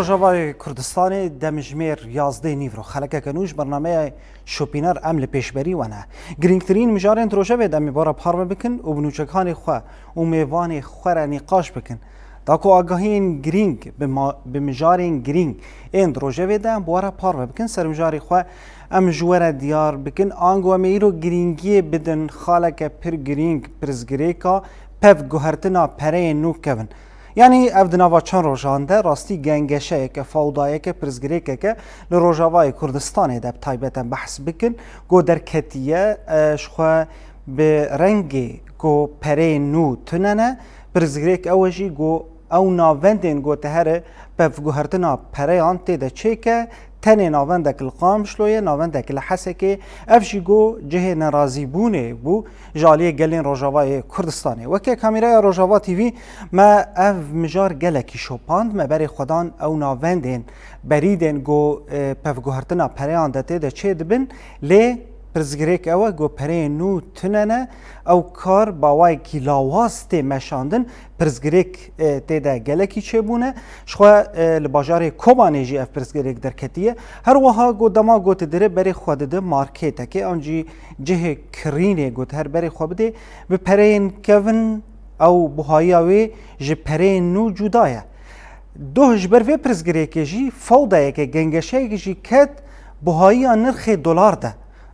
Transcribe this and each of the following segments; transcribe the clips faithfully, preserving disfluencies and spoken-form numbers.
Rojavayê Kurdistanê demjimêr yazdê nîvro xelekeke nû ji bernameya Şopîner em li pêşberî we ne. Girîngtirîn mijarên di rojevê de em ê bi we re parve bikin û bi nûçekanê xwe û mêvanê xwe re nîqaş bikin. Da ku agahiyên girîng bi ma-, bi mijarên girîng ên di rojevê de em bi we re parve bikin, ser mijarê xwe em ji we re diyar bikin, ango em ê îro girîngiyê bidin xaleke pir girîng, pirsgirêka pevguhertina pereyên nû kevin. Yanî ev di nava çend rojan de rastî gengeşeyeke, fewdayeke, pirsgirêkeke li Rojavayê Kurdistanê de bi taybet em behs bikin, ku derketiye, e, ji xwe bi rengê ku pereyên nû tune ne, pirsgirêk ew e jî ku ew navendên ku te here pevguhertina pereyan tê de çêke, tenê navendek li Qamişlo ye, navendek li Hesekê, ev jî ku cihê nerazîbûnê bû ji aliyê gelên Rojavayê Kurdistanê. Weke kamîraya Rojava T V me ev mijar gelekî şopand, me berê xwe dan ew navendên berîdên ku, e, pevguhertina pereyan de tê de çê dibin, lê pirsgirêk ew e ku pereyên nû tune ne, ew kar bi awayekî lawaz tê meşandin, pirsgirêk, e, tê de gelekî çêbûne. Ji xwe, e, li bajarê Kobanê jî ev pirsgirêk derketiye. Her wiha ku dema ku tu dire berê xwe dide marketekê an jî cihê kirînê ku tu her berê xwe bidê, bi pereyên kevin ew buhayiya wê ji pereyên nû cuda ye. Doh ji ber vê pirsgirêkê jî fewdayeke, gengeşeyekê jî ket buhayiya nirxê dolar de.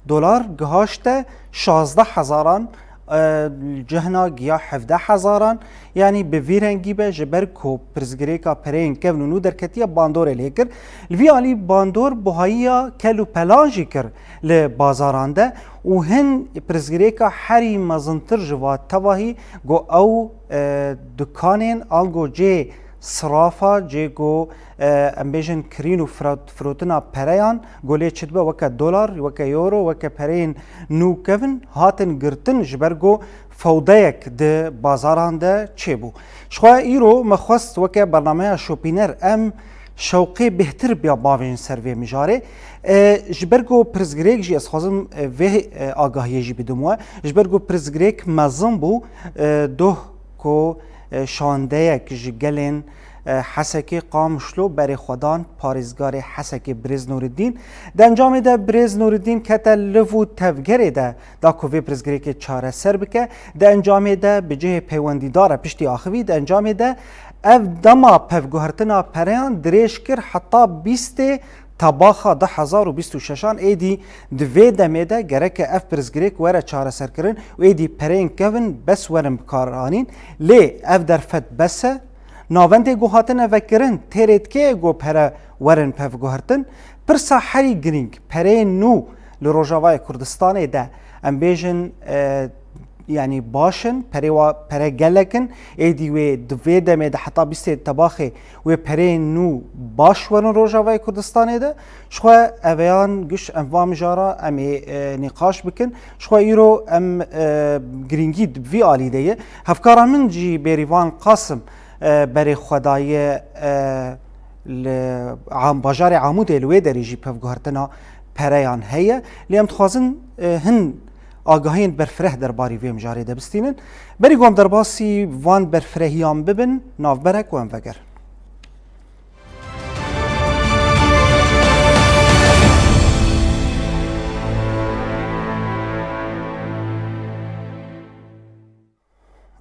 Dolar gihaşte şazdeh hezaran, e, cihna giya hevdeh hezaran, yanî bi vî rengî be, ji ber ku pirsgirêka pereyên kevn û nû derketiye, bandorê lê kir. Li vî alî bandor buhayiya kel û pelan jî kir li bazaran de û hin pirsgirêka herî mezintir ji va tevahî ku ew, e, dukanên ango cê sirafa, cê ku, e, em bêjin kirîn û firot-, firotina pereyan, ku lê çi dibe weke dolar, weke euro, weke pereyên nû kevin hatin girtin, ji ber ku fewdeyek di bazaran de çêbû. Ji xwe îro me xwest weke bernameya Şopîner em şewqê bêhtir biya bavêjin ser vê mijarê. E, ji ber ku pirsgirêk jî ez xwazim, e, vê, e, agahiyê jî bidim we. Ji ber ku pirsgirêk mezin bû, e, doh ku, e, şandeyek ji gelên, e, Hesekê Qamişlo berê xwe dan parêzgarê Hesekê Birêz Nûreddîn. Di encamê de Birêz Nûreddîn kete liv û tevgerê de da ku vê pirsgirêkê çareser bike. Di encamê de bi cihê peywendîdar re piştî axivî, di encamê de ev dema pevguhertina pereyan dirêj kir heta bîstê tebaxa du hezar û bîst û şeşan, êdî di vê demê de gereke ev pirsgirêk were çareserkirin û êdî pereyên kevin bes werin bikaranîn. Lê ev derfet bes e. Navendê ku hatine vekirin têrê dike ku pere werin pevguhertin. Pirsa herî girîng, pereyên nû li Rojavayê Kurdistanê de, em bêjin, e, yanî baş in, perê wa, pere gelek in, êdî wê di vê demê de heta bîstê tebaxê wê pereyên nû baş werin Rojavayê Kurdistanê de. Ji xwe eveyan giş em va mijara em ê, e, nîqaş bikin. Ji xwe îro em, e, girîngî di vî alî de ye. Hevkara min jî Bêrîvan Qasim, e, berê xwe daye, e, li Am-, bajarê Amûdê li wê derê jî pevguhertina pereyan heye. Lê em dixwazin, e, hin agahiyên berfireh derbarî vê mijarê de bistînin. Berî ku em derbasî van berfirehiyan bibin, navbere ku em vegerin.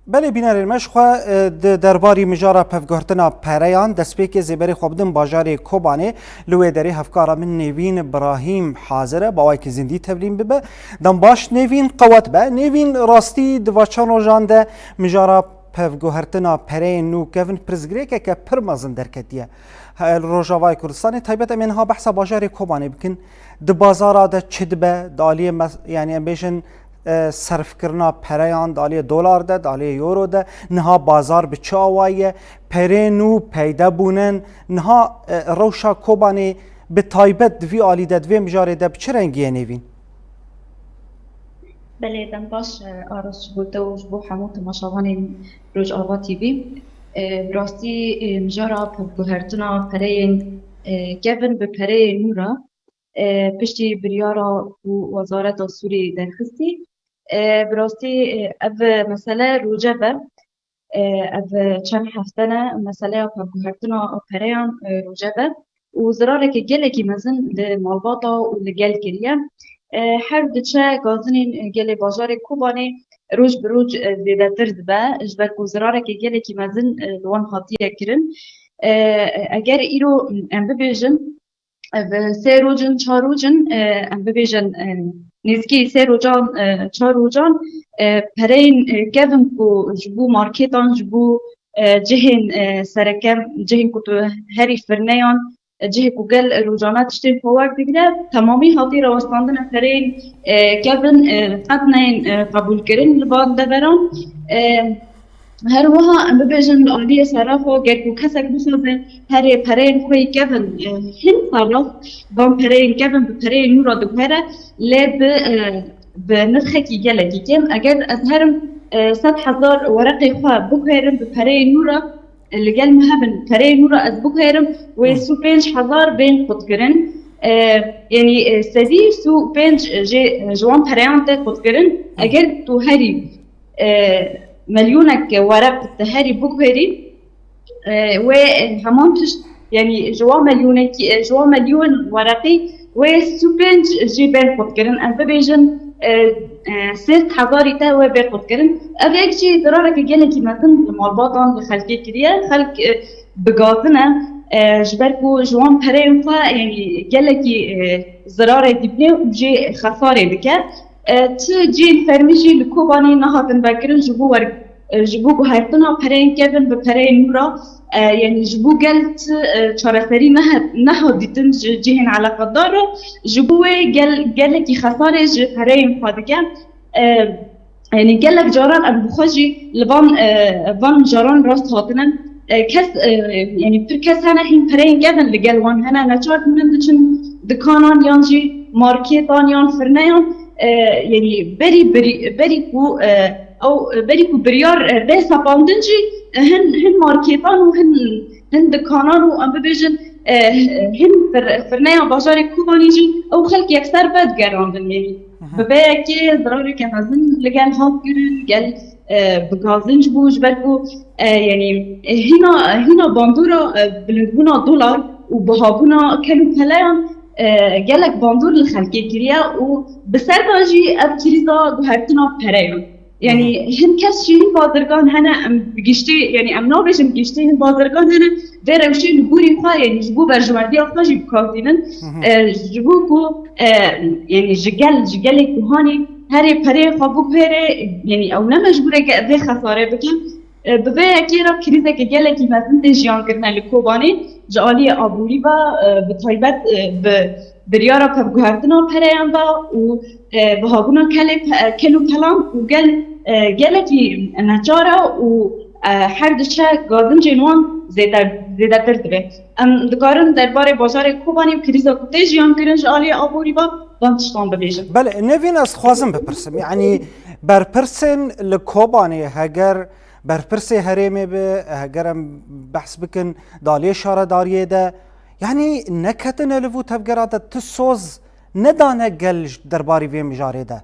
Belê bînerên me, ji xwe, e, di derbarî mijara pevguhertina pereyan destpêkê zêberê xwe bidin bajarê Kobanê. Li wê derê hevkara min Nêvîn Birahîm hazir e, bi awayekî zindî tevlîn bibe. Dem baş Nêvîn, qewet be. Nêvîn, rastî di va çend rojan de mijara pevguhertina pereyên nû kevin pirsgirêkeke pir mezin derketiye. He, li Rojavayê Kurdistanê taybet em ê niha behsa bajarê Kobanê bikin. Di bazara de çi dibe? Di aliyê mes-, yanî em bêjin, e, serfkirina pereyan di aliyê dolar de, di aliyê euro de, niha bazar bi çi awayî ye? Perê nû peyde bûnin, niha, e, rewşa Kobanê bi taybet di vî alî de, di vê mijarê de bi çi rengî ye Nêvîn? Belê, dem baş, e, Aras, ji bo te û ji bo hemû temaşevanên Rojava T V. E, bi rastî, e, mijara pevguhertina pereyên, e, kevin bi pereyên nû re, e, piştî biryara ku Wezareta Sûriyê derxistî, e, bi rastî, e, ev mesele rojeve. E, ev çend hefte ne meseleya pevguhertina pereyan, e, rojeve û zirareke gelekî mezin li malbata û li gel kiriye. E, her diçe gazinên gelê bajarê Kobanê roj bi roj, e, zêdetir dibe, ji ber ku zirareke gelekî mezin, e, li wan hatiye kirin. E, eger îro em bibêjin, ev sê roj in, çar roj in, e, em bibêjin, e, nêzîkî sê rojan, e, çar rojan, e, pereyên, e, kevin ku ji bo markêtan, ji bo, e, cihên, e, sereke, cihên ku tu herî firneyan, e, cihê ku gel rojane tiştên xwe werdigire, temamî hatî rawestandine pereyên, e, kevin, e, qet neyên, e, qebûlkirin li van deveran. E, Her wiha em bibêjin li aliyê serrafa, ger ku kesek bixwaze herê pereyên xwe yê kevin, e, hin serraf, van pereyên kevin bi pereyên nû re diguhere, lê bi, e, bi nirxekî gelekî kêm. Eger ez herim, e, sed hezar wereqê xwe biguherim bi pereyên nû re, e, li gel min hebin pereyên nû re ez biguherim, wê Hı. sî û pênc hezar bên qutkirin. E, Yanî, e, sedî sî û pênc jê, e, ji wan pereyan tê qutkirin. Hı. Eger tu herî e, melyonek wereq te herî biguherî, e, wê heman tişt, yanî ji wan melyonekî, e, ji wan melyon wereqî wê sî û pênc jî bên qutkirin. Em bibêjin, e, e, sê sed hezarî te wê bê qutkirin. Ev yek jî zirareke gelekî mezin li malbatan, li xelkê kiriye. Xelk, e, bi gazin e, e, ji ber ku ji wan pereyên xwe, yanî gelekî, e, zirarê dibîne û jê xesarê dike. E, ti cihên fermî jî li Kobanê nehatin vekirin ji bo wer-, e, ji bo guhertina pereyên kevin bi pereyên nû re, e, yanî ji bo gel ti, e, çareserî nehe-, neha dîtin ji cihên eleqedar re, ji bo wê gel-, gelekî xesarê ji pereyên xwe dike. E, Yanî gelek caran em bi xwe jî li van, e, van mijaran rast hatine. E, kes, e, yanî pir kes hene hîn pereyên kevin li gel wan hene, neçar dibin diçin dikanan yan jî markêtan yan firneyan, e, yanî berî, berî, berî ku, e, ew, berî ku biryar, e, bê sepandin jî, e, hin, hin markêtan û hin, hin dikanan û em bibêjin, e, hin fir-, firneya bajarê Kobanê jî ew xelk yekser vedigerandin, yanî Hı hı. bi vê yekê zirareke mezin li gel hat kirin, gel, e, bi gazinc bû, ji ber ku, e, yanî, e, hîna, hîna bandora, e, bilindbûna dolar û bihabûna kel û peleyan, e, gelek bandor li xelkê kiriye û bi ser de jî ev krîza guhertina pereyan. Yanî Hı hı. hin kes jî, hin bazirgan hene, em bi giştî, yanî em nabêjin bi giştî, hin bazirgan hene, vê rewşê li gorî xwe, yanî ji bo berjewendiya xwe jî bi kar tînin. Hı hı. E, ji bo ku, e, yanî ji gel, ji gelê ku hanî herê pereyê xwe biguhere, yanî ew ne mecbûr e ke vê xesarê bike. E, bi vê yekê re krîzeke gelekî mezin tê jiyan kirine li Kobanê, ji aliyê aborî ve, e, bi taybet, e, bi biryara pevguhertina pereyan ve û, e, bihabûna kelê pe-, kel û pelan û gel, e, gelekî neçar e û, e, her diçe gazincên wan zêde-, zêdetir dibe. Em dikarin derbarê bajarê Kobanê û krîza ku tê jiyan kirin ji aliyê aborî ve van tiştan bibêjin. Belê, Nevîn, ez dixwazim bipirsim. Yanî berpirsên li Kobanê, heger berpirsê herêmê be, heger em behs bikin di aliyê şaredariyê de, yanî neketine li vû tevgera de, ti soz nedane gel ji derbarî vê mijarê de?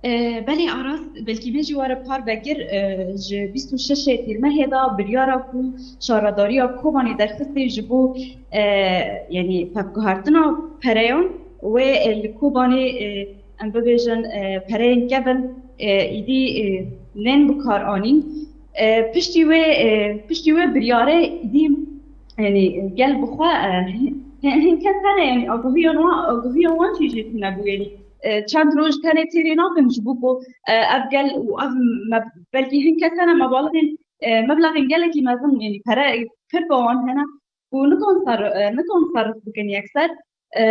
E, belê Aras, belkî vê jî were par vekir, e, ji bîst û şeş Tîrmehê de biryara ku Şaredariya Kobanê derxistê ji bo, e, yanî pevguhertina pereyan wê, e, li Kobanê, e, em bibêjin, e, pereyên kevin, e, îdî, e, nên bikaranîn. E, piştî wê, e, piştî wê biryarê îdî, yanî gel bi xwe, e, hin, hin kes hene, yanî agahiya wan, agahiya wan jî jê tune bû, yanî, e, çend roj tenê têrê nakin ji bo ku, e, ev gel û ev me-, belkî hin kes hene mebalixên, e, meblexên gelekî mezin, yanî pere pir bi wan hene ku nikan ser, e, nikan serif bikin yekser. E,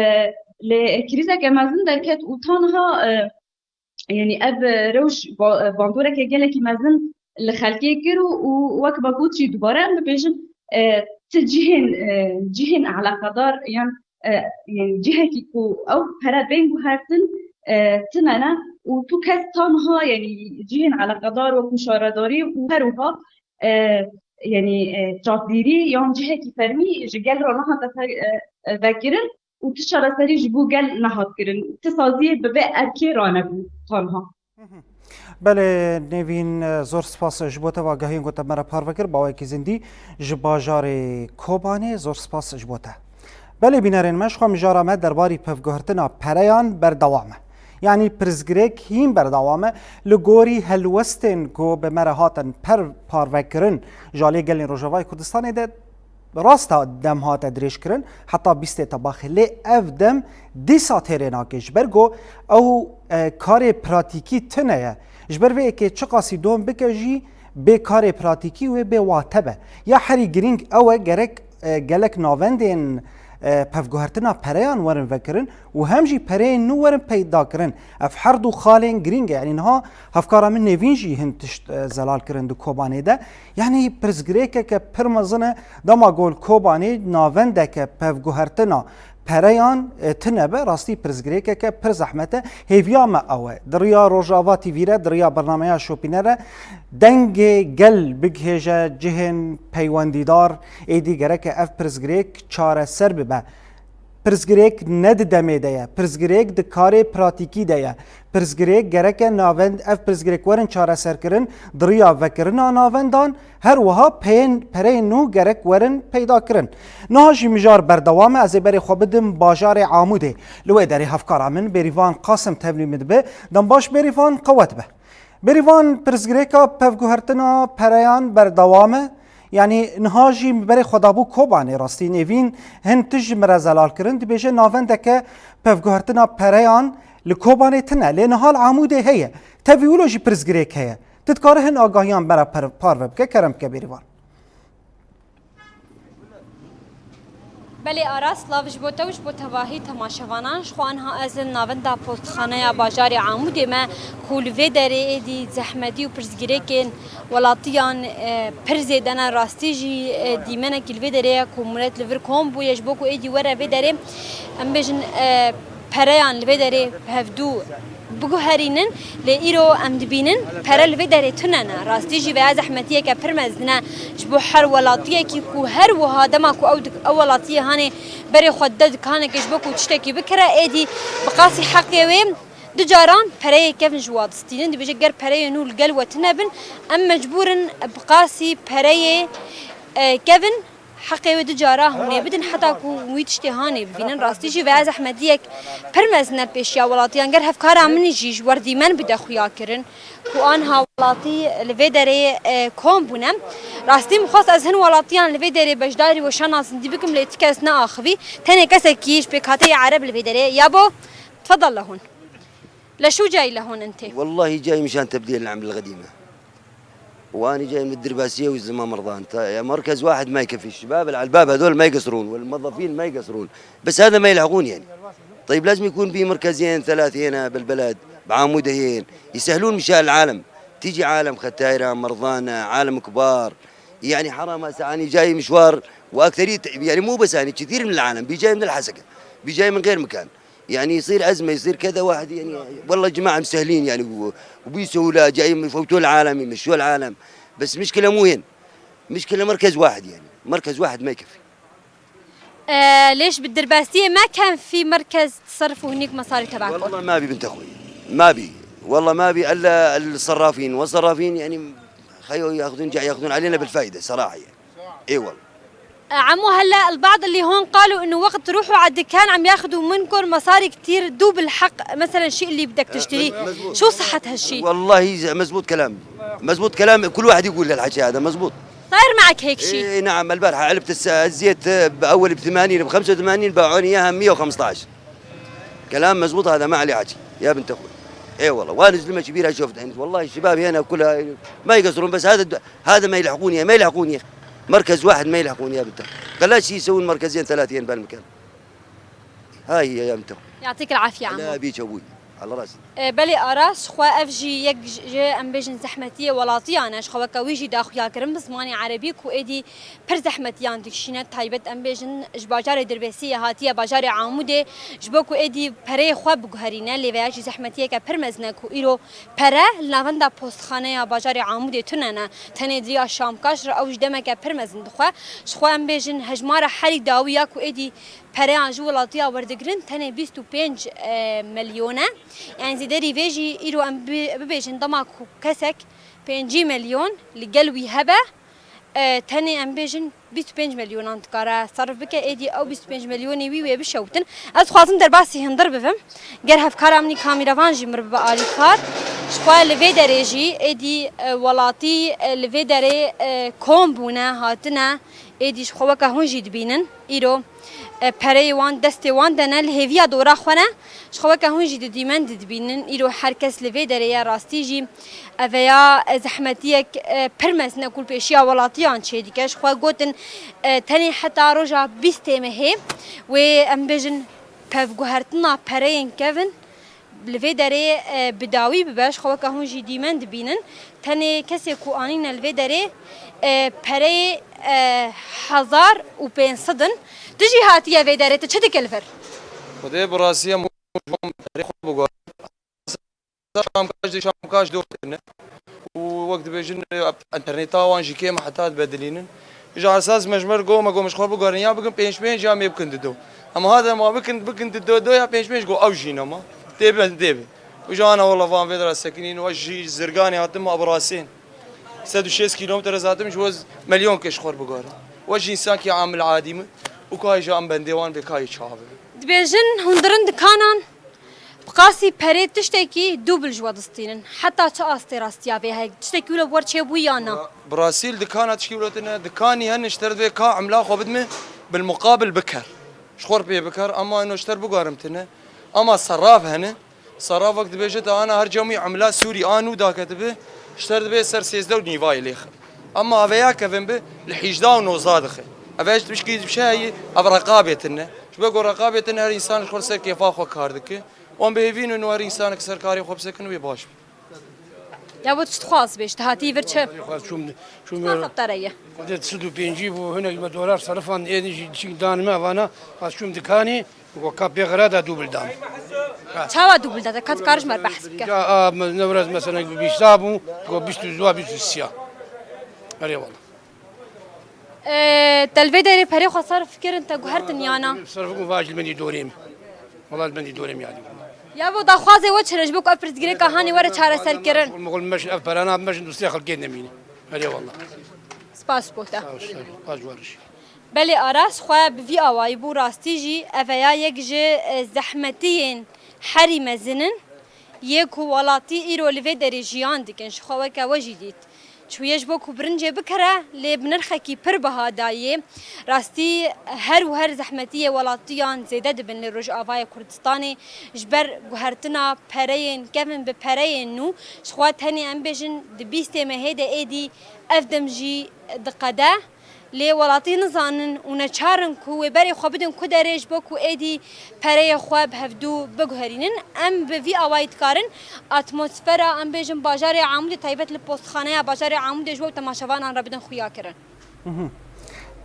Lê krîzeke mezin derket û ta niha, e, yanî ev rewş ba-, bandoreke gelekî mezin li xelkê kir û, û wek me got jî dubare em bibêjin, e, ti cihên, e, cihên eleqedar yan, e, yanî cihekî ku ew pere bên guhertin, e, tine ne û tu kes ta niha, yanî cihên eleqedar wekû şaredarî û her wiha, e, yanî, e, çavdêrî yan cihekî fermî ji gel re nehate fe-, e, e, vekirin. Û ti çareserî ji bo gel nehat kirin. Ti saziyê bi vê erkê ranebû tanha. Hı hı. Belê Nêvîn, zor spas ji bo te ve agahiyên ku te me re parve kir, bi awayekî zindî ji bajarê Kobanê, zor spas ji bo te. Belê bînerên me, ji xwe mijara me derbarî pevguhertina pereyan berdewam e. Yanî pirsgirêk hîn berdewam e. Li gorî helwestên ku bi me re hatin per parvekirin ji aliyê gelên Rojavayê Kurdistanê de, rasta dem hate dirêjkirin, heta bîstê tebaxê. Lê ev dem dîsa têrê nake, ji ber ku ew, e, karê pratîkî tune ye. Ji ber vê yekê çiqasî dom bike jî bê karê pratîkî wê bê wate be. Ya herî girîng ew e, gerek, e, gelek navendên, e, pevguhertina pereyan werin vekirin û hem jî pereyên nû werin peyda kirin. Ev her du xalên girîng e. Yanî niha hevkara min Nêvîn jî hin tişt, e, zelal kirin di Kobanê de. Yanî pirsgirêkeke pir mezin e, dema ku li Kobanê navendeke pevguhertina pereyan, e, tune be, rastî pirsgirêkeke pir zehmet e. Hêviya me ew e. Di riya Rojava T V re, di riya bernameya Şopîne re dengê gel bigihêje cihên peywendîdar, êdî gereke ev pirsgirêk çareser bibe. Pirsgirêk ne di demê de ye. Pirsgirêk di karê pratîkî de ye. Pirsgirêk gereke navend, ev pirsgirêk werin çareserkirin di riya vekirina navendan, her wiha peyên, pereyên nû gerek werin peyda kirin. Niha jî mijar berdewam e, ez ê berê xwe bidim bajarê Amûdê. Li wê derê hevkara min Bêrîvan Qasim tevlî min dibe. Dem baş Bêrîvan, qewet be. Bêrîvan, pirsgirêka pevguhertina pereyan berdewam e. Yanî niha jî berê xwe dabû Kobanê, rastî Nêvîn hin tişt ji min re zelal kirin. Dibêje navendeke pevguhertina pereyan li Kobanê tune, lê niha li Amûdê heye. Tevî wilo jî pirsgirêk heye. Tu dikarî hin agahiyan me re per-, parve bike, kerem bike Bêrîvan. Belê Aras, silav ji bo te û ji bo tevahî temaşevanan. Ji xwe anha ez li navenda postxaneya bajarê Amûdê me ku li vê derê êdî zehmetî û pirsgirêkên welatiyan, e, pir zêde ne. Rastî jî, e, dîmenekî li vê derê ye ku milet li vir kom bûye ji bo ku êdî were vê derê, em bêjin, e, pereyan li vê derê bi hevdû biguherînin, lê îro em dibînin pere li vê derê tune ne. Rastî jî veya zehmetiyeke pir mezin e ji bo her welatiyekî ku her wiha dema ku ew dik-, ew welatiyê hanê berê xwe dide dikanekê ji bo ku tiştekî bikire, êdî bi qasî heqê wê du caran pereyê kevin ji wa distînin. Dibêje ger pereyê nû li gel we tune bin, em mecbûr in bi qasî pereyê, e, kevin heqê wê du cara hûnê bidin heta ku wî tiştê hanê bivînin. Rastî jî veya zehmetiyek pir mezin e pêşiya welatiyan. Ger hevkara min jî ji werdîmen bide xuya kirin ku anha welatî li vê derê, e, kom bûne. Rastî min xwest ez hin welatiyan li vê derê beşdarî weşana zindî bikim, lê ti kes neaxivî. Tenê kesekî ji pêkhateyê Ereb li vê derê. Yabo, tfedel lehûn. لشو جاي لهون أنت؟ والله جاي مشان تبديل العملة القديمة. وأنا جاي من الدرباسية والزمام رضان. تا-، يا مركز واحد ما يكفي. الشباب اللي على الباب هذول ما يقصرون، والموظفين ما يقصرون. بس هذا ما يلحقون يعني. طيب، لازم يكون في مركزين، ثلاث هنا بالبلد، بعمودين، يسهلون مشان العالم. تيجي عالم ختايرة، مرضانة، عالم كبار. يعني حرام هسه أنا جاي مشوار، وأكثرية، يعني مو بس أنا، كثير من العالم بيجاي من الحسكة، بيجاي من غير مكان. يعني يصير أزمة، يصير كذا، واحد يعني، والله جماعة مسهلين يعني، و-، وبسهولة جايين يفوتوا العالم، يمشوا العالم. بس مشكلة مو هين، مشكلة مركز واحد يعني، مركز واحد ما يكفي. آه، ليش بالدرباسية ما كان في مركز تصرفوا هنيك مصاري تبعكم؟ والله ما بي بنت أخوي، ما بي، والله ما بي إلا الصرافين، والصرافين يعني خيو ياخذون، جاي ياخذون علينا بالفايدة صراحة يعني. إي والله. عمو، هلأ البعض اللي هون قالوا إنه وقت تروحوا على الدكان عم ياخدوا منكم مصاري كتير، دوب الحق مثلًا شيء اللي بدك تشتريه. مز-، مزبوط. شو صحة هالشي؟ والله ز-، مزبوط كلام. مزبوط كلام، كل واحد يقول هالحكي هذا، مزبوط. صاير معك هيك شي؟ إيه، نعم، البارحة علبة الس-، الزيت، آه، بأول بثمانين، بخمسة وثمانين، باعوني إياها مية وخمستاش. كلام مزبوط هذا، ما عليه حكي، يا بنت أخوي. إي والله، وأنا زلمة كبير، شفت أنت، والله الشباب هنا كلها ما يقصرون، بس هذا الد-، هذا ما يلحقوني، ما يلحقوني. مركز واحد ما يلحقوني يا بنت أخوي. قال لا شي يسوون مركزين ثلاثين بالمكان. هاي هي يا بنت أخوي. يعطيك العافية عمو. لا بيك أبوي، على راسي. إيه، بلي أراس خوا أف جي يك ج-، جي أم بيجن زحمتية ولاتيانش خوا كويجي داخويا كرم بزماني عربي كو إيدي پر زحمتیان dikişîne, taybet em bêjin ji bajarê Dirbêsiyê hatiye bajarê Amûdê ji bo ku êdî pereyê xwe biguherîne, lê veya jî zehmetiyeke pir mezin e ku îro pere li navenda postxaneya bajarê Amûdê tune ne. Tenê di riya Şamkaş re ew jî demeke pir mezin dixwe. Ji xwe em bêjin hejmara herî dawî ya ku êdî pereyan ji welatiya werdigirin tenê bîst û pênc milyon e. Yani zêderî vê jî îro em bi-, bibêjin dema ku kesek pêncî milyon li gel wî hebe, e, tenê em bêjin bîst û pênc milyonan dikare serf bike, êdî ew bîst û pênc milyonê wî wê bişewtin. Ez dixwazim derbasî hundir bibim. Ger hevkara min î kamîrevan jî min re bibe alîkar. Ji xwe li vê derê jî êdî, e, welatî, e, li vê derê, e, kom bûne, hatine. Êdî ji xwe weke hûn jî dibînin, îro, e, pereyê wan destê wan de ne, li hêviya dora xwe ne. Ji xwe weke hûn jî didîmen, didibînin. Îro her kes li vê derê ye, rastî jî eveya, e, zehmetiyek, e, pir mezin e ku li pêşiya welatiyan çêdike. Ji xwe gotin, e, tenê heta roja bîstê mehê wê, em bêjin, pevguhertina pereyên kevin li vê derê, e, bi dawî bibe. Ji xwe weke hûn jî dîmen dibînin. Tenê kesê ku anîne li vê derê, e, pereyê, e, hezar û pênc sed in. Tu jî hatiye vê derê, tu çi dike li vir? Xwedê bi rastiya min perê xwe biguherim. Şamkaş dê, şamkaş dor kirine. Û wek dibêjin, e, interneta wan jî kêm e, heta dibedilînin. Ji esas me ji me re got, me got, min ji xwe biguherin, ya bikin pênc pênc ya mê bikin dido. Em hate ma bikin, bikin dido, do ya pênc pênc, got ew jî nema. Tê be, tê be. Û ji ana wela van vê dera sekinîn, we ji Zirganê hatim, me bi rastîn sed û şêst kîlometre ez hatim, ji we milyon ke ji xwe re biguherim. We ji însankî amil adî min û ka jî em bendê wan bê kayê çawa bibe. Dibêjin hundirin dikanan. Bi qasî perê tiştekî dûbil ji we distînin. Heta çi astê rastiya vê heye? Tiştekî wilo bi we re çêbûyî ya na? Bi rastî li dikana tişkî wilo tine. Dikanî hene ji te re divê ka emla xwe bidime, bilmuqabil biker. Ji xwe re pê biker, ama ino ji te re biguherim tine. Ama seraf hene. Seraf wek dibêje te ana her cem wî emla Sûrî a nû daketibe, ji te re divê ser sêzdeh û nîvayê lêxe. Ama eve ya kevin bi, li hîjda û nozda dixe. Eve ji tişkî bi şey heye, ev reqabê tine. Ji ber ku reqabê tine her însan ji xwe ser kêfa xwe kar dike. Wan bihêvînin û her însanek ser karê xwe bisekin wê baş be. Ya bo tu çi dixwaz bê, ji te hatî vir çi? Xwaz çûm, çûm Çima ver. Xebtare ye? Xwedê sed û pêncî bû, hinek me dolar serifan êdî jî çîk dan me vana, xwaz çûm dikanî, weka pê xira da dûbil dan. Çawa dûbil da te? Ka dikar ji me re behs bike. Ya, a, me, Newrez mesela bîsta bû, go bîst û dua, bîst û sîya. Erê wala. Ee, te li vê derê perê xwe serf kirin, te guhertin yana? Serf bû, vaj li bendî dorê min. Wala li bendî dorê min yani. Ya bo daxwazê we çi ne ji bo ku ev pirsgirêka hanê were çareser kirin? Mixul meşin ev perana meşin dostiya xelkê nemîne. Erê wala. Spas bo te. Sağ ol, sağ ol. Baş warış. Belê Aras xwe bi vî awayî bû, rastî jî ev ya yek ji, e, zehmetiyên herî mezin in. Yê ku welatî îro li vê derê jiyan dikin, ji xwe weke we jî dît. Çûye ji bo ku birincê bikire, lê bi nirxekî pir biha dayê. Rastî her û her zehmetiyê welatiyan zêde dibin li Rojavayê Kurdistanê. Ji ber guhertina pereyên kevin bi pereyên nû, ji xwe tenê em bêjin di bîstê mehê de êdî ev dem jî diqede. Lê welatî nizanin û neçar in ku wê berê xwe bidin ku derê ji bo ku êdî pereyê xwe bi hevdû biguherînin. Em bi vî awayî dikarin atmosfera, em bêjin, bajarê Amûdê, taybet li postxaneya bajarê Amûdê ji bo temaşevanan re bidin xuya kirin. Mhm.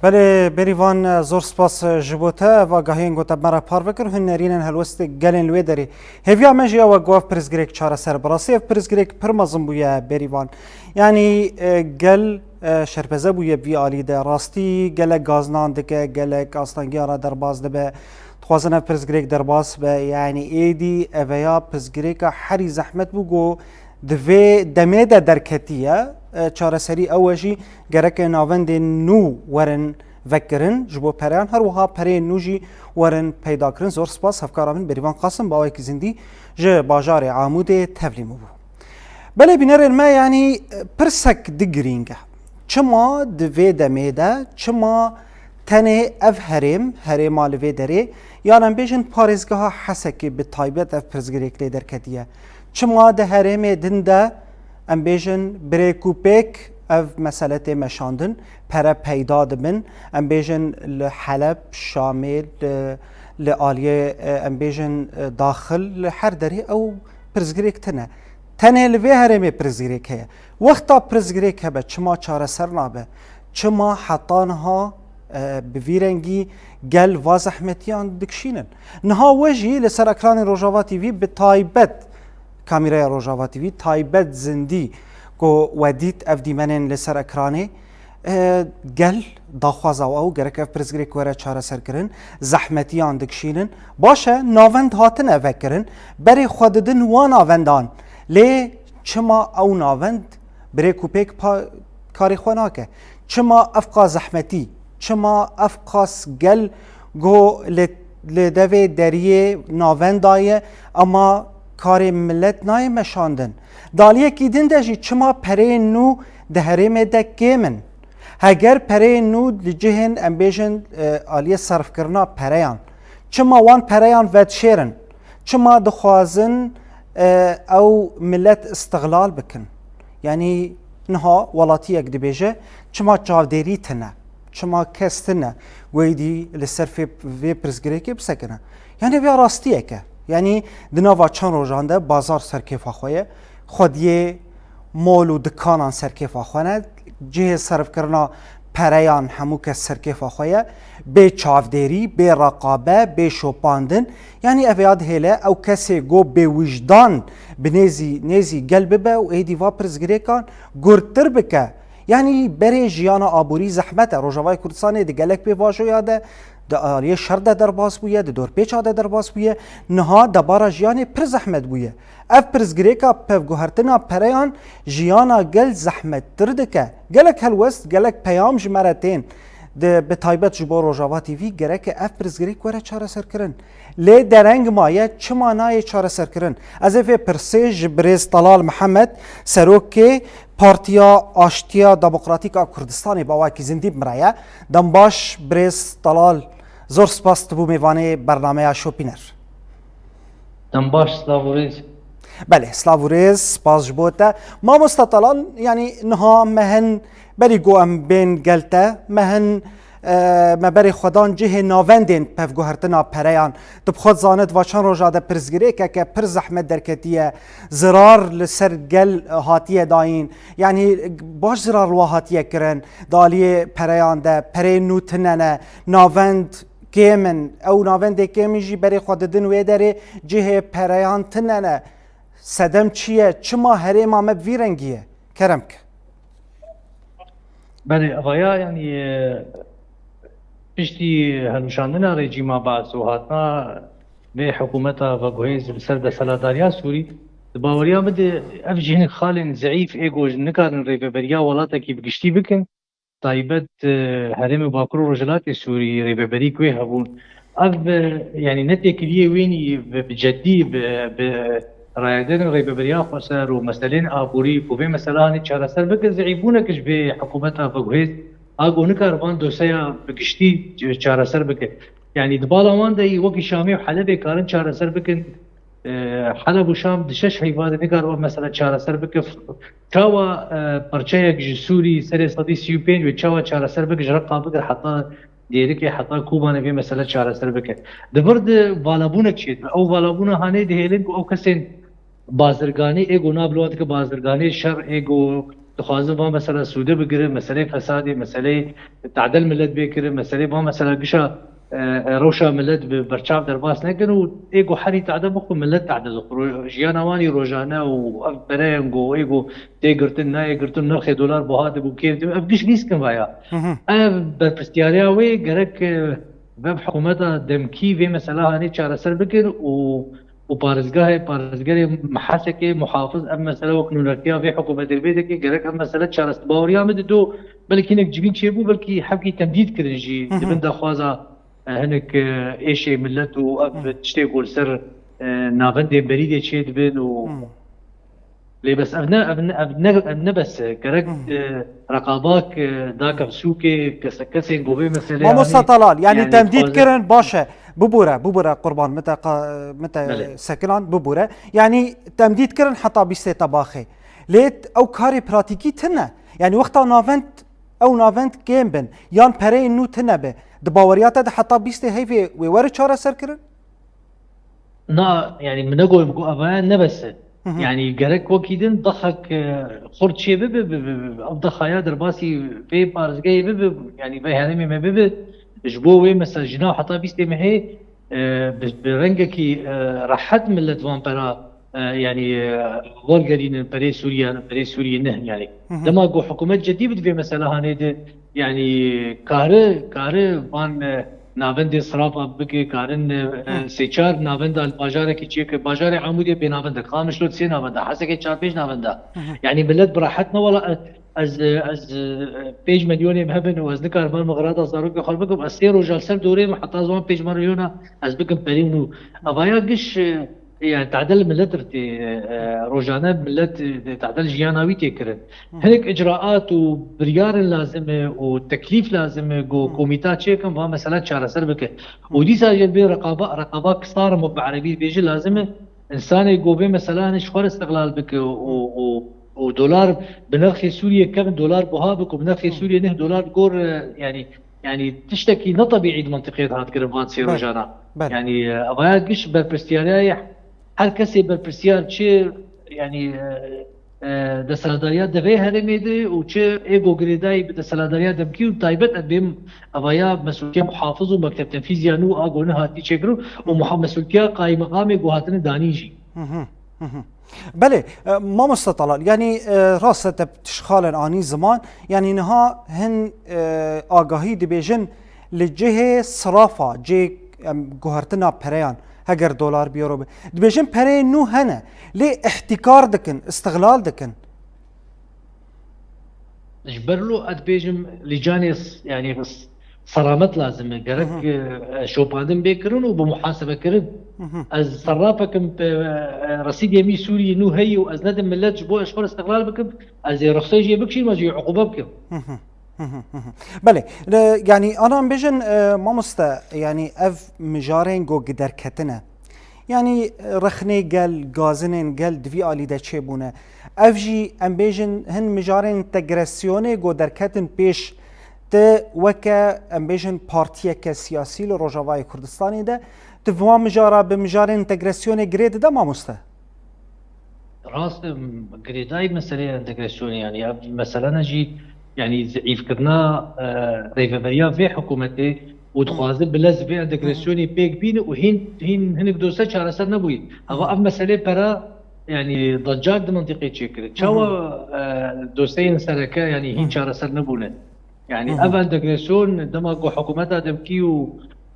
Belê, Berîvan, zor spas ji bo te. Ev agahiyên ku te me re parve kir, hunerîn in, helwestê gelên li wê derê. Hêviya me jî ew e ku ev pirsgirêk çareser bi. Rastî ev pirsgirêk pir mezin bûye, Berîvan. Yanî, e, gel e, şerpeze bûye vî alî de. Rastî gelek gaznan dike, gelek astangiyan re derbas dibe. Dixwazin ev pirsgirêk derbas be. Yanî êdî eveya pirsgirêka herî zehmet bû ku di vê demê de derketiye. E, çareserî ew e jî gereke navendên nû werin vekirin ji bo pereyan. Her wiha pereyên nû jî werin peyda kirin. Zor spas hevkara min Berîvan Qasim bi awayekî zindî ji bajarê Amûdê tevlî min bû. Belê bînerên me, yanî, pirsek di girîng e. Çima di vê demê de, çima tenê ev herêm, herêma li vê derê, yan em bêjin parêzgeha Hesekê bi taybet ev pirsgirêk lê derketiye? Çima di herêmê din de, em bêjin, bi rêk û pêk ev mesele tê meşandin, pere peyda dibin, em bêjin li Heleb, Şamê, li, li aliyê, e, em bêjin, e, daxil, li her derê ew pirsgirêk tune. Tenê li vê herêmê pirsgirêk heye. Wexta pirsgirêk hebe, çima çareser nabe? Çima heta niha, e, bi vî rengî gel va zehmetiyan dikişînin? Niha we jî li ser ekranên Rojava T V bi taybet, kamîreya Rojava T V taybet zindî ku we dît ev dîmenên li ser ekranê, E, gel daxwaza ew gerek ev pirsgirêk were çareserkirin, zehmetiyan dikişînin. Baş e, navend hatine vekirin, berê xwe didin wan navendan. Lê çima ew navend bi rêk û pêk pa-, karê xwe nake? Çima ev qas zehmetî? Çima ev qas gel go li, li devê deriyê navenda ye, ema karê milet nayê meşandin? Daliyekî din de jî çima pereyên nû di herêmê de kêm in? Heger pereyên nû li cihên, em bêjin, e, aliyê serfkirina pereyan, çima wan pereyan vedişêrin? Çima dixwazin, e, ew milet îstixlal bikin? Yanî niha welatiyek dibêje, çima çavdêrî tine? Çima kes tine? Wêdî li ser fê-, vê pirsgirêkê bisekine. Yanî vê rastiyek e. Yanî di nava çend rojan de bazar serkêfa xwe ye. Xwediyê mol û dikanan serkêfa xwe ne. Cihê serfkirina pereyan hemû kes serkêfa xwe ye. Bê çavdêrî, bê reqabe, bê şopandin. Yanî ev ya dihêle ew kesê go bê wijdan bi nêzî, nêzî gel bibe û êdî va pirsgirêkan gurttir bike. Yanî berê jiyana aborî zehmet e. Rojavayê Kurdistanê di gelek pêvajoya de, di aliyê şer de derbas bûye, di dorpêça de derbas bûye. Niha debara jiyanê pir zehmet bûye. Ev pirsgirêka pevguhertina pereyan jiyana gel zehmettir dike. Gelek helwest, gelek peyam ji me re tên. Di, bi taybet ji bo Rojava T V gereke ev pirsgirêk were çareserkirin. Lê dereng maye, çima nayê çareserkirin? Ez ê vê pirsê ji birêz Talal Mihemed, serokê Partiya Aştiya Demokratîk a Kurdistanê, bi awakî zindî bi min re ye. Dem baş birêz Talal, zor spas tu bû mêvanê bernameya Şopîner. Dem baş, silav û rêz. Belê, silav û rêz, spas ji bo te. Mamosta Talal, yanî niha me hin berî ku em bên gel te, me hin, e, me berê xwe dan cihê navendên pevguhertina pereyan. Tu bi xwe dizanit, va çend roja de pirsgirêkeke pir zehmet derketiye, zirar li ser gel hatiye dayîn. Yanî baş zirar li wa hatiye kirin, di aliyê pereyan de, pereyên nû tune ne, navend kêm in, ew navendê kêm in jî berê xwe didin wê derê, cihê pereyan tune ne. Sedem çi ye? Çima herêma me bi vî rengî ye? Kerem ke. Belê, evaya, yanî, e, piştî hilweşandina rejîma Baas û hatina vê hikûmeta veguhêz li ser desthilatdariya Sûrî, di baweriya min de ev jî hinek xalên zeîf ê ku nikarin rêveberiya welatekî bi giştî bikin, taybet, e, herêmê Bakur û Rojhilatê Sûrî rêveberî ku wê hebûn. Ev, e, yanî ne têkiliyê wênî bi, bi ceddî, bi, bi rayedarên rêveberiya xweser û meselên aborî ku vê mesela hanê çareser bikin, zeîfbûnek ji vê hikûmeta veguhêz a ku nikar van doseya bi giştî çareser bikin. Yanî di bala wan de yî wekî Şamê û Helebê karin çareser bikin. E, Heleb û Şam di şeş heyva de nikar van mesela çareser bike. Çawa, e, parçeyek ji Sûrî serê sedî sî û pênc wê çawa çareser bike, ji Reqa bigir heta Dêrikê, heta Kobanê vê mesele çareser bike. Di vir de valabûnek çêdibe. Ew valabûna hanê dihêlin ku ew kesên bazirganî, ê ku nav li wan dike bazirganî, şer, ê ku dixwazin van mesela sûde bigirin, meseleyê fesadê, meseleyê tadel milet bê kirin, meseleyê van mesela gişa, e, e, rewşa milet bi berçav derbas nekin û ê ku herî tade bixwe milet tade dixwe. Ro-, jiyana wan î rojane û ev pereyên ku ê ku tê girtin, nayê girtin, nirxê dolar buha dibû, kêm dibû. Ev giş nîskin vaya. Hı hı. Ev berpirsiyariya wê gerek, e, ve hikûmeta demkî vê mesela hanê çareser bikin û û parêzgahê, parêzgerê Mihasekê muhafiz ev mesele wek nûnertiya vê hikûmetê li vê dikê, gerek ev mesele çareser. Baweriya min di do belkî hinek civîn çêbû, belkî hevkî temdît kirin jî Hı hı. di bin daxwaza, e, hinek, e, êşê milet û ev Hı. tiştê ku li ser, e, navendên berî de çêdibin û Hı. lê bes ev ne, ev ne, ev ne, ev ne bes e. Gerek, Hı. e, reqabak, e, dakev sûkê, kese-, kesên ku vê meselê Mamosta anî, Talal, yanî yanî temdît dixwazin kirin, baş e. Bibûre, bibûre qurban, min te qa-, min te Belê. sekilan, bibûre. Yanî temdît kirin heta bîstê tebaxê. Lê ew karê pratîkî tune. Yanî wexta navend, ew navend kêm bin, yan pereyên nû tune be, di baweriya te de heta bîstê heyvê wê were çareser kirin? Na, yanî min negot ku evaya ne bes e. Hı hı. Yanî gerek wekî din daxek, e, xurt çê bibe, bi, bi, bi, ev daxaya derbasî vê parêzgehê bibe, yanî vê herêmê me bibe, ji bo wê mesela ji nav heta bîstê mehê, e, bi, bi rengekî, e, rehet milet van pera e, yanî, e, wergerînin perê Sûriye, perê Sûriyê ne, yanî. Hı hı. Dema ku hikûmet cidî bi vê mesela hanê de, yanî, kare, kare van, e, navendê sirafa bike, karin, e, Hı. sê çar navenda li bajarekî çêke, bajarê Amûdê bê navenda, Qamişlo sê navenda, Hesekê çar pênc navenda. Hı hı. Yanî, millet bi rehet ne wala, e, ez, e, ez, e, pênc milyonê me hebin û ez nikarim min xirata zarokê xwe bikim, ez sê roja li ser dorê me, heta ez wan pênc milyona ez bikim perî nû. Hı. Evaya giş, e, Yani, tadel millet tê, e, rojane millet, e, tadel jiyana wî tê kirin. Hı hı. Hinek icraat û biryarin lazim e û teklîf lazim e ku Hı. komîta çêkin, va mesela çareser bike. Hı. Û dîsa jî bê reqaba, reqaba kisar, me bi erebî bêje, lazim e insanê ku bê mesela hinek ji xwe re istiqlal bike û, Hı. û, û dolar bi nirxê Sûriye kevin, dolar buha bike, bi nirxê Hı. Sûriye neh dolar gor, e, yani, yani tiştekî ne tebîî di mentiqê de hat kirin van sê Belê. rojana. Belê. Yani, e, evaya giş berpirsiyariya ye. Her kesê berpirsiyar çi, yani, e, e, desthilatdariya di vê herêmê de û çi ê ku girêdayî bi desthilatdariya demkî û taybet em bêm evaya mesulkiya muhafiz û mekteb tenfîziya nû a ku nehatî çêkirin û muha-, mesulkiya qaymeqamê ku hatine danîn jî. Hı hı, hı hı. Belê, e, mamoste Talal, yanî, e, rast e te tişxalên anî ziman, yanî niha hin, e, agahî dibêjin li cihê sirafa, cihê, em, guhertina pereyan, heger dolar bi euro be. Dibêjin pereyên nû hene, lê îhtîkar dikin, îstihlal dikin. Ji ber lo ez dibêjim lîcanê s-, yanî s-, selamet lazim e. Gerek, Hı hı. e, şopandin bê kirin û bi muhasebe kirin. Hı hı. Ez serrafekim, e, e, resîdê mî Sûriyê nû heyî û ez nedim millet ji bo ez xwe istiqlal bikim, ez ê rixsê jê bikişînim, ez jê uqûbe bikim. Hı hı. Hı hı, hı hı. Belê, e, yanî, ana em bêjin, e, mamoste, yanî ev mijarên go giderketine. Yanî, e, rexnê gel, gazinên gel di vî alî de çêbûne. Ev jî, em bêjin, hin mijarên entegrasyonê go derketin pêş, ti weke, em bêjin, partiyeke siyasî li Rojavayê Kurdistanê de, ti van mijara bi mijarên entegrasyonê girê dide, mamoste? Rast e, girêdayî meseleyê entegrasyonê, yanî ev meselene jî, yanî zeîfkirina, e, rêveberiya vê hikûmetê û Hı. dixwaze bilez vê Hı hı. entegrasyonê pêk bîne û hîn, hîn hinek dose çareser nebûyî. Hı Eva hı. ev meselê pera, yanî decak di mintîqê çêkire. Hı hı. Çawa, e, doseyên sereke, yanî hîn Hı. çareser nebûne? Yani Hı hı. ev entegrasyon dema ku hikûmeta demkî û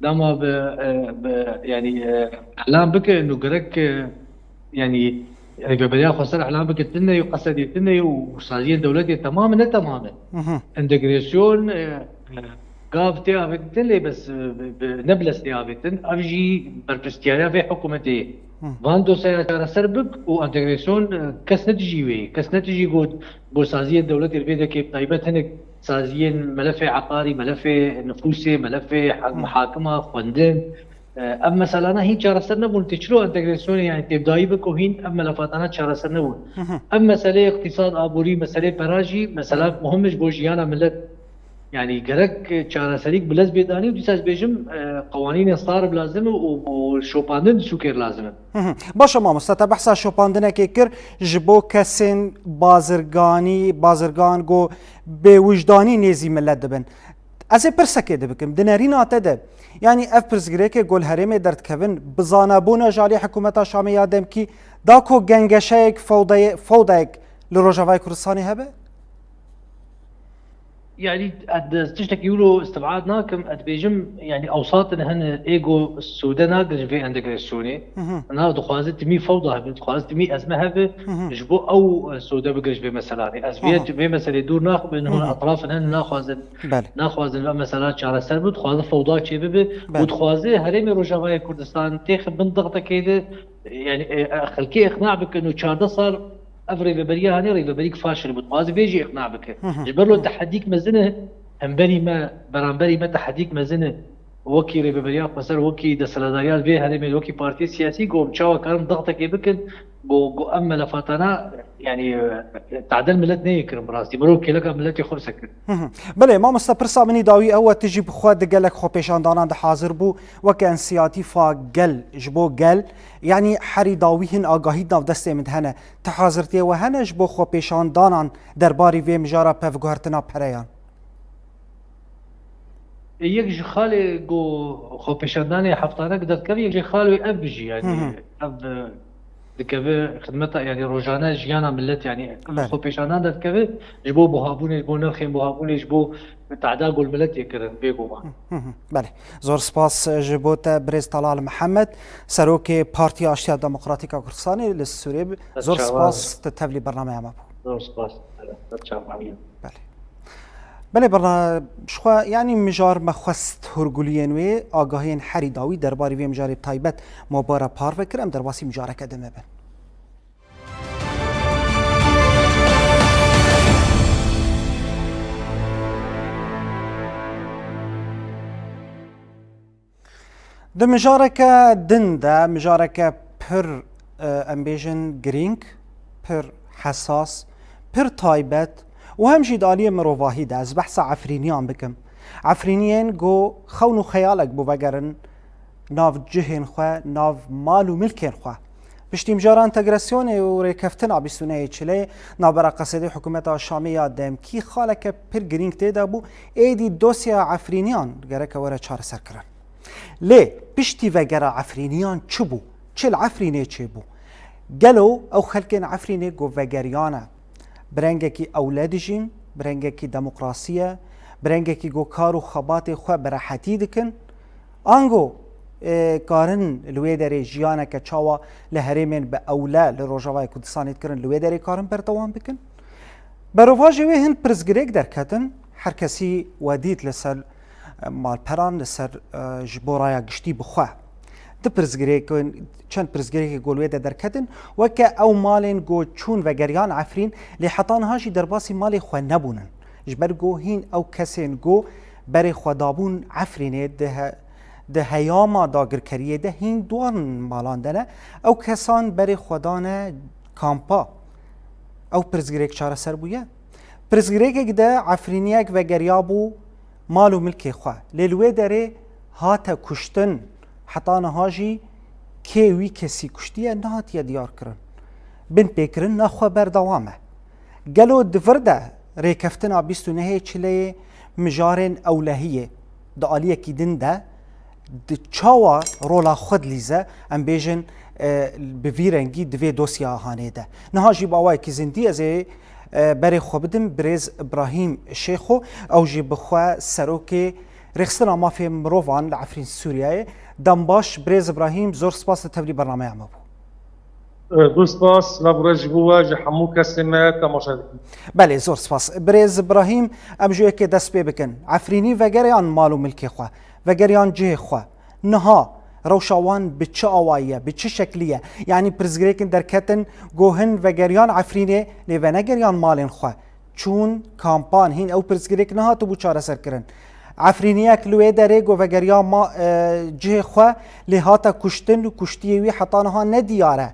dema bi, e, bi, yani, e, îlan bike, û gerek, e, yani, Rêveberiya Xweser îlan bike tune û qesedê tune û saziyên dewletê temam e, ne temam e. Hı hı. Entegrasyon, e, e, gav tê avêtin lê bes, e, bi, bi, ne bilez tê avêtin. Ev jî berpirsiyariya vê hikûmetê ye. Hı. Van dosyaya çareser bik û entegrasyon, e, kes ne dijî wê ye. Kes ne dijî got, bo saziyên dewletê li vê dekê bi taybet hinek saziyên melefê eqarî, melefê nifûsê, melefê he-, Hı. mihakima, xwendin. E, ev meselana hîn çareser nebûn. Tê çilo entegrasyonê, yani têbdayî bik û hîn ev melefatana çareser nebûn. Hı hı. Ev meseleyê iqtîsad, aborî, meseleyê pera jî mesela Hı. muhim e ji bo jiyana millet. Yani gerek çareserîk bilez bê danî û dîsa ez bêjim, e, qewanînên sar bi lazim e û, û şopandin sûkêr lazim e. Hı hı. Baş e mamoste, te behsa şopandinekê kir ji bo kesên bazirganî, bazirgan ku bêwijdanî nêzî milet dibin. Ez ê pirsekê dibikim, di nerîna te de, yanî ev pirsgirêkê ku li herêmê derdikevin, bi zanebûna ji alî hikûmeta Şamê ya demkî, da ku gengeşeyek fewdayê-, fewdayek li Rojavayê Kurdistanê hebe? Yani, ez tiştekî wilo îstibad nakim, ez dibêjim, yani, ewsat in hene ê ku sûde nagir ji vê entegrasyonê. Hı hı. Na dixwaze timî fewda hebe, dixwaze timî ezme hebe, Hı hı. ji bo ew, e, sûde bigire ji vê meselanê. Ez vê, Hı hı. vê meselê dûr naxim, Hı hı. etraf in hene naxwazin, Belê. naxwazin ve mesela çareser bibe, dixwaze fewda çêbibe Belê. û dixwaze herêmê Rojavayê Kurdistan têxe bin dixtekê de, yani, e, e, xelkê iqna bikin û çardeh sal ev rêveberiya hanê rêveberîk faşil bû. Dixwaze vê jî iqna bike. Hı hı. Ji ber lo Hı. tehedîk mezin e, hemberî me, beramberî me tehedîk mezin e. Wekî rêveberiya xweser, wekî desthilatdariya vê herêmê, wekî partiyê siyasî, ku em çawa karin dixtekê bikin, ku, ku em melefatana, yani, e, tadel millet neyê kirin bi rastî. Mirov kêleka milletê xwe bisekir. Hı hı. Belê, mamoste, pirsa min î dawî ew e, tu jî bi xwe di gelek xwepêşandanan de hazir bû, weke însiyatîfa gel, ji bo gel, yanî herî dawî hin agahî di nav destê min de hene. Ti hazirtiyê we hene ji bo xwepêşandanan derbarî vê mijara pevguhertina pereyan? Ê, yek ji xalê ku xwepêşandanê heftanek derkev, yek ji xalê ev bijî, yani, Hı hı. ev, e, dikeve xidmeta, yanî rojane jiyana millet, yanî Belê. xwe pêşanan derdikeve ji bo buhabûnê, ji bo nirxên buhabûnê, ji bo tehda gul millet yê kirin bêguman. Hı hı. Belê. Zor spas ji bo te birêz Talal Mihemed, serokê Partiya Aştiya Demokratîk a Kurdistanê li Sûriyê. Zor spas, te tevlî bernameya me bû. Zor spas. Belê. Belê berna, ji xwe, yanî mijar me xwest hûrguliyên wê, agahiyên herî dawî derbarî vê mijarê taybet me bi we re parve kir, em derbasî mijareke din me bin. Di mijareke din de, mijareke pir, e, em bêjin girîng, pir hesas, pir taybet û hem jî di aliyê mirovahî de, ez behsa Efrîniyan bikim. Efrîniyên ku xewn û xeyalek bû vegerin nav cihên xwe, nav mal û milkên xwe. Piştî mijara entegrasyonê û rêkeftina bîst û nehê Çileyê, navbera Qesedê hikûmeta Şamê ya demkî xaleke pir girîng tê de bû, êdî dosyeya Efrîniyan gereke were çareserkirin. Lê piştî vegera Efrîniyan çi bû? Çi li Efrînê çêbû? Gelo ew xelkên Efrînê ku vegeriyane, bi rengekî ewle dijîn, bi rengekî demokrasî ye, bi rengekî ku kar û xebatê xwe bi rehetî dikin, ango, e, karin li wê derê jiyaneke çawa li herêmên bi ewle li Rojavayê Kurdistanê dikirin, li wê derê karin berdewam bikin? Berovajê wê hin pirsgirêk derketin, her kesî we dît li ser, e, malperan, li ser, e, ji bo raya giştî bi xwe. Di pirsgirêkin, çend pirsgirêkê ku li wê de derketin, weke ew malên ku çûn vegeriyan Efrîn, lê heta niha jî derbasî malê xwe nebûnin. Ji ber ku hîn ew kesên ku berê xwe dabûn Efrînê di he-, di heyama dagirkeriyê de hîn di wan malan de ne, ew kesan berê xwe dane kampa. Ew pirsgirêk çareser bûye? Pirsgirêkek de Efrîniyek vegeriyabû mal û milkê xwe. Lê li wê derê hate kuştin, heta niha jî kê wî kesî kuştiye nehatiye diyar kirin. Binpêkirin naxwe berdewam e. Gelo di vir de rêkeftina bîst û nehê Çileyê mijarên ewlehiyê di aliyekî din de di çawa rola xwe dilîze, em bêjin, e, bi vî rengî di vê dosya hanê de. Niha jî bi awayekî zindî ez ê, e, berê xwe bidim birêz Îbrahîm Şêxo, ew jî bi xwe serokê Rêxistina Mafê Mirovan li Efrîn Sûriyeyê. Dem baş birêz Îbrahîm, zor spas li tevlî bernameya me bû. Zor spas, lav û rêz ji bo we, ji hemû kesê me temaşe dikin. Belê, zor spas. Birêz Îbrahîm, em ji yekê dest pê bikin. Efrînî vegeriyan mal û milkê xwe, vegeriyan cihê xwe. Niha rewşa wan bi çi awayî ye, bi çi şeklî ye? Yanî pirsgirêkin derketin, ku hin vegeriyan Efrînê, lê venegeriyan malên xwe. Çûn kampan, hîn ew pirsgirêk nehatibû çareserkirin. Efrîniyek li wê derê ku vegeriya ma-, e, cihê xwe, lê hate kuştin û kuştiyê wî heta niha nediyar e.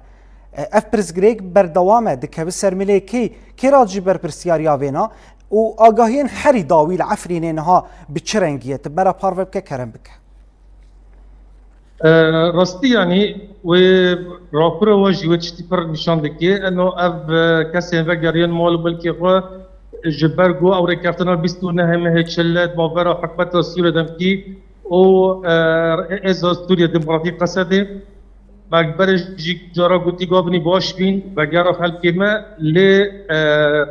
E, ev pirsgirêk berdewam e, dikeve ser milê kê? Kê re ji berpirsiyariya vêna? Û agahiyên herî dawî li Efrînê niha bi çi rengî ye? Tu bera parve bike, kerem bike. E, rastî, yanî wê rapora we jî wê tiştî pir nîşan dike. Eno ev, e, kesên vegeriyên mal û milkê xwe ji ber ku ew rêkeftina bîst û nehê mehê Çile di navbera hikûmeta Sûriyê demkî û, e, Êza Sûriye Demokratîk Qesedê, me berê jî cara gotî gavnî baş bîn, vegera xelkê me, lê, e,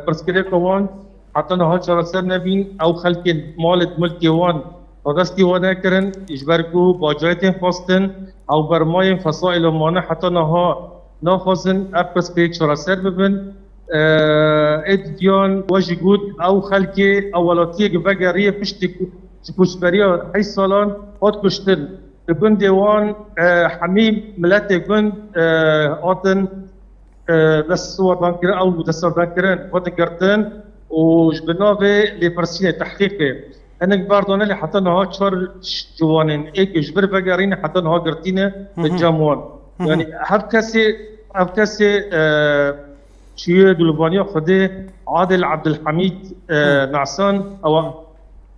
pirsgirêka wan heta niha çareser nebîn. Ew xelkên malê milkê wan radestî wan nekirin, ji ber ku bacayê tên xwestin, ew bermayên fesaîla mane heta niha naxwazin ev pirsgirêk çareser bibin. Ê diyan we jî got, ew xelkê, ew welatiyê ku vegeriye piştî ku ji koçberiya heyş salan hat kuştin. Di gundê wan, e, hemî miletê gund, e, hatin, e, destwardan kirin, ew destwardan kirin, hatin girtin û ji bi navê lêpirsînê, tehqîqê, hinek berdane, lê heta niha çar ciwanên ê ku ji vir vegerîne heta niha girtîne, Hı hı. cem wan. Hı hı. Yanî hev kesê, hev kesê, e, çûye dulvaniya Xwedê Adil Abdulhamîd, e, Hı. Nasan, ewa,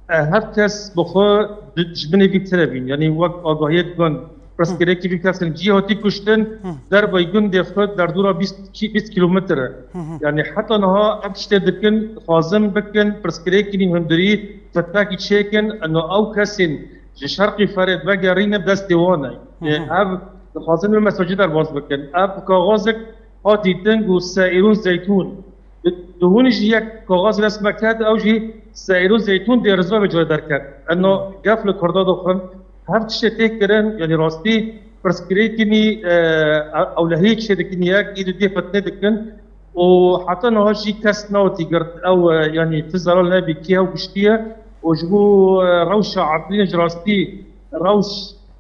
e, hev kes bi xwe di, ji binê vî tire bîn. Yanî wek agahiyê dikin, pirsgirêkî vî kesin cî hatî kuştin, Hı. dervayî gundê xwe derdora bîst, bîst kilometre. Hı hı. Yanî heta niha ev tiştê dikin, dixwazin bikin, pirsgirêkî nî hundirî, fitnekî çêkin, eno ew kesên ji şerqî Ferêd vegerîne destê wan e. Hı hı. Ev Dixwazin wê mesajê derbas bikin. Ev kaxazek hat dîtin ku seîrûn zeytûn. Di hûn jî yek kaxaz dest me ket, ew jî seîrûn zeytûn dê rizavê cure derket. Eno gef li Kurda dixwin. Her tiştê tê kirin, yanî rastî pirsgirêkî nî, e, ewlehiyê çê dikin yek, î didiyê fitnê dikin. Û heta niha jî kes newtî girt ew, e, yanî ti zelal nebî kî ew kuştiye. Û ji bo, e, rewşa Efrînê ji rastî rewş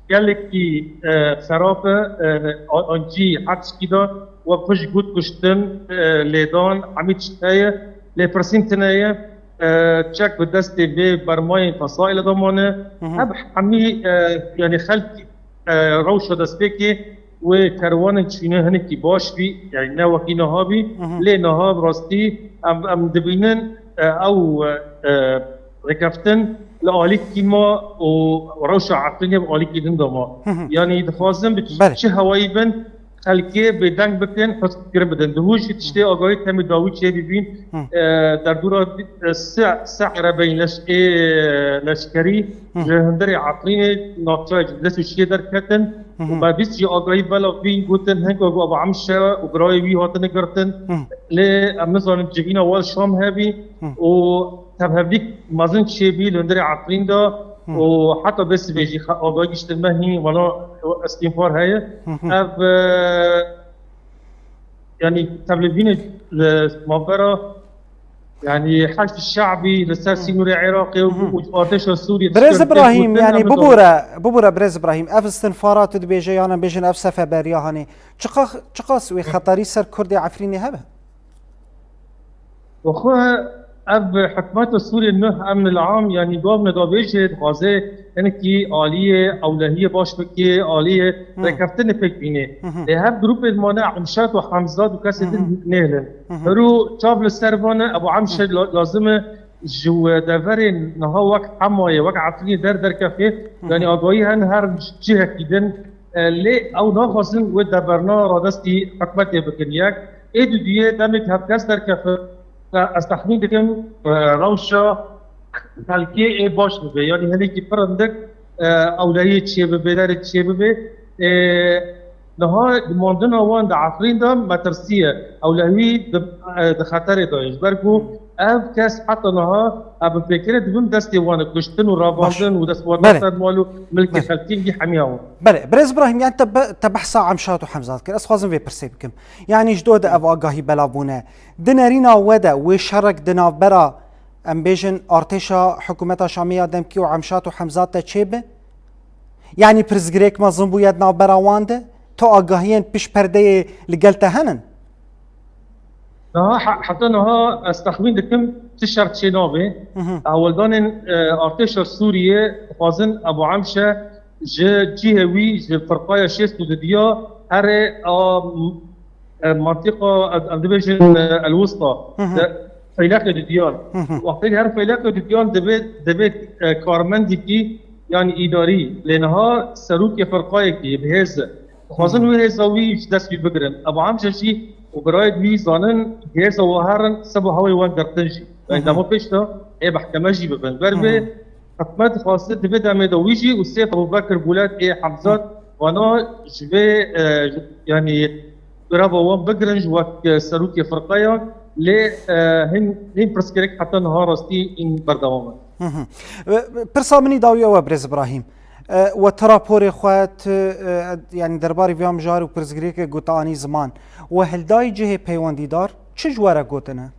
gelekî, e, xerab e, e, a-, ancî her tişkî de wek xwe ji got kuştin, e, lêdan, hemî tişt heye, lêpirsîn tune ye, e, çek bi destê vê bermayên fesaîle de mane. Hı hı. Ev hemî, e, yanî xelk, e, rewşa destpêkê wê kerwanên çûne hinekî baş bî, yanî ne wekî niha bî, Hı hı. lê niha bi rastî em, em dibînin, e, ew, e, rêkeftin li alîkî ma û rewşa Efrînê bi alîkî din de ma. Hı hı. Yanî dixwazin bi Belê. çi hewayî bin, xelkê bêdeng bikin, hizkirin bidin. Di hûn jî tiştê agahî temî dawî çêbibîn, Hı. e, derdora, e, sê, sê erebeyên leş-, ê, leşkerî Hı. ji hundirê Efrînê navçeya Cibdes û Şiyê derketin. Hı hı. Û me bîst jî agahî belav bîn, gotin, hingo ku Abu Emşe û birayê wî hatine girtin. Hı. Lê em nizanin civîna wan Şam hebî Hı. û tevhevdîk mezin çêbî li hundirê Efrîn de Hı. û heta bê sibê jî xe-, agahî giştin me hîn wana îstînfar heye. Hı hı. Ev, e, yanî tevlivînê li navbera, yanî Heşd Şe'bî li ser Hı. sînorê Iraqê û, Hı hı. û artêşa Sûriyê Birêz tişkil Îbrahîm, gotin, yanî em bibûre, bibûre Birêz Îbrahîm, ev istinfara tu dibêje, yana bêjin ev sefeberiya hanê. Çiqas, çiqas wê Hı. xeterî ser Kurdê Efrînê hebe? Wexwe ev hikûmeta Sûriyê nuh emn al-am, yanî gavne da bêje, dixwaze hinekî aliyê ewlehiyê baş bike, aliyê Hmm. rêkeftinê pêk bîne. Hı hı. Lê hev grûpên mane Emşat û Hemzat û kesê Hı hı. din nêlin. Hı hı. Hero çav li ser vane, Ebu Emşe Hı. la-, lazim e ji we deverên niha wek Hemayê, wek Efrînê der derkefe, Hı hı. yanî agahî hen her cihekî din, e, lê ew naxwazin wê deberna radestî hikûmetê bikin. Yek, ê dudiyê demê ku hevkes derkefin, e, ez texmîn dikim, e, rewşa xelkê ê baş bibe. Yanî hinekî pir hindik, e, ewlehiyê çêbibe, derê çêbibe. E, niha gumandina wan di Efrîn de metirsî ye. Ewlehî di, e, di xeterê de ye. Ji ber ku ev kes heta niha, e, binpêkirin dibin destê wan e, kuştin û Baş. revandin û destwerdana Belê. ser mal û milkê Belê. xelkî hemî ew in. Belê. Birêz Îbrahîm, yanî te be-, te behsa Emşat û Hemzat kir. Ez xwazim vê pirsê bikim. Yanî ji do de ev agahî belav bûne. Di nerîna we de wê şerek di navbera, em bêjin, artêşa hikûmeta Şamê ya demkî û Emşat û Hemzat de çêbe? Yanî pirsgirêk mezin bûye di navbera wan de? Tu agahiyên pişt perdeyê li gel te henin? Niha he-, heta niha ez texmîn dikim ti şer çê nabe. Hı hı. Hewldanên, e, artêşa Sûriyê dixwazin Ebu Emşe ji cihê wî, ji firqaya şêst û dudiya here a, m-, e, mantîqa, em, em dibêjin, e, El-Wusta, Hı hı. de, feyleqê dudiyan. Hı hı. Wextê her feyleqê dudiyan divê, divê, e, karmendekî, yanî îdarî, lê niha serokê firqayekî bi hêz e. Dixwazin Hı hı. wê hêza wî ji dest wî bigirin. Ebu Emşe jî û birayê wî zanin hêza we herin, seba hewê wen girtin jî. Yanî Hı hı. dema pêş de ê mehkeme jî bibin. Ber Hı vê hı. Hikûmet dixwaze di vê demê de wî jî û Sêf Ebubekir Bûlet ê Hemzat Hı. wana ji vê, e, ji, yanî greva wan bigirin ji wek, e, serokê firqeyan, lê, e, hin, hin pirsgirêk heta niha rastî în berdewam in. Hı hı. E, pirsa min î dawî ew e, Birêz Îbrahîm. E, we ti raporê xwe, ti, e, yanî derbarê vê mijarê û pirsgirêkê ku te anî ziman, we hildayî cihê peywendîdar çi ji we re gotine?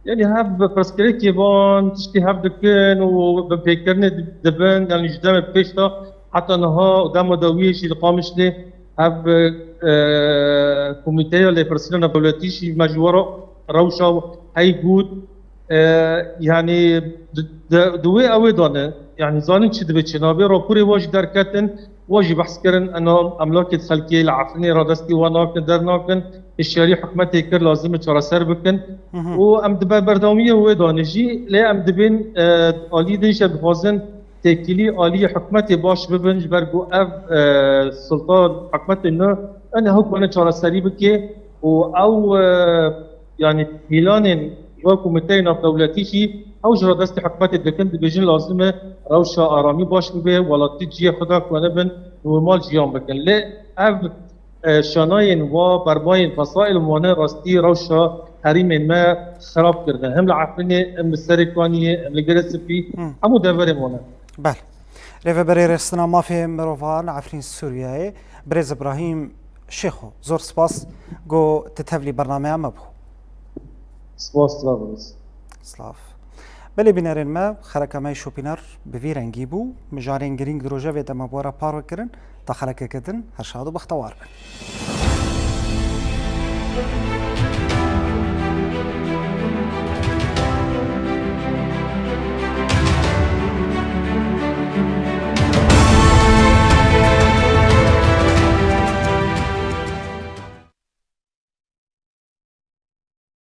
Yanî hev bi pirsgirêkê van tiştî hev dikin û binpêkirinê di-, dibin, yanî ji demê pêş de heta niha û dema dawiyê jî li Qamişlê hev, e, komîteya lêpirsîna navdewletî jî me ji we re rewşa hey got, e, yanî di, di, di wê ew ê dane, yanî zanin çi dibe çi nabe, raporê wa jî derketin, wa jî behs kirin, ena emlakê xelkê li Efrînê radestî wan nakin, dernakin, hişyarî hikûmetê kir, lazim e çareser bikin. Hı hı. Û em di ber berdewamiyê wê danê jî, lê em dibên, e, alî din jî em dixwazin têkilî aliyê hikûmetê baş bibin, ji ber ku ev, e, sultan hikûmetê nû, yani hewk wane çareserî bike û ew, e, yanî pîlanên ji bo komîteyê navdewletî jî ew ji radestî hikûmetê dikin, dibêjin lazim e rewşa aramî baş bibe, welatî cihê xwe da ku wane bin, normal jiyan bikin. Lê ev e, şanayên wa, berbayên fesaîl wane rastî rewşa herîmên me xirab kirine. Hem li Efrînê, hem li Serêkaniyê, hem li Girê Spî, Hmm. hemû deverên wane. Belê. Rêveberê Rêxistina Mafê Mirovan Efrîn Sûriyeyê, Birêz Îbrahîm Şêxo, zor spas ku tu tevlî bernameya me bû. Spas, spas. Slav. Belê bînerên me, xereka me yê şopînar bi vî rengî bû. Mijarên girîng di rojevê de me bi we re parve kirin. Ta xerekeke din, her şad û bextewar bin.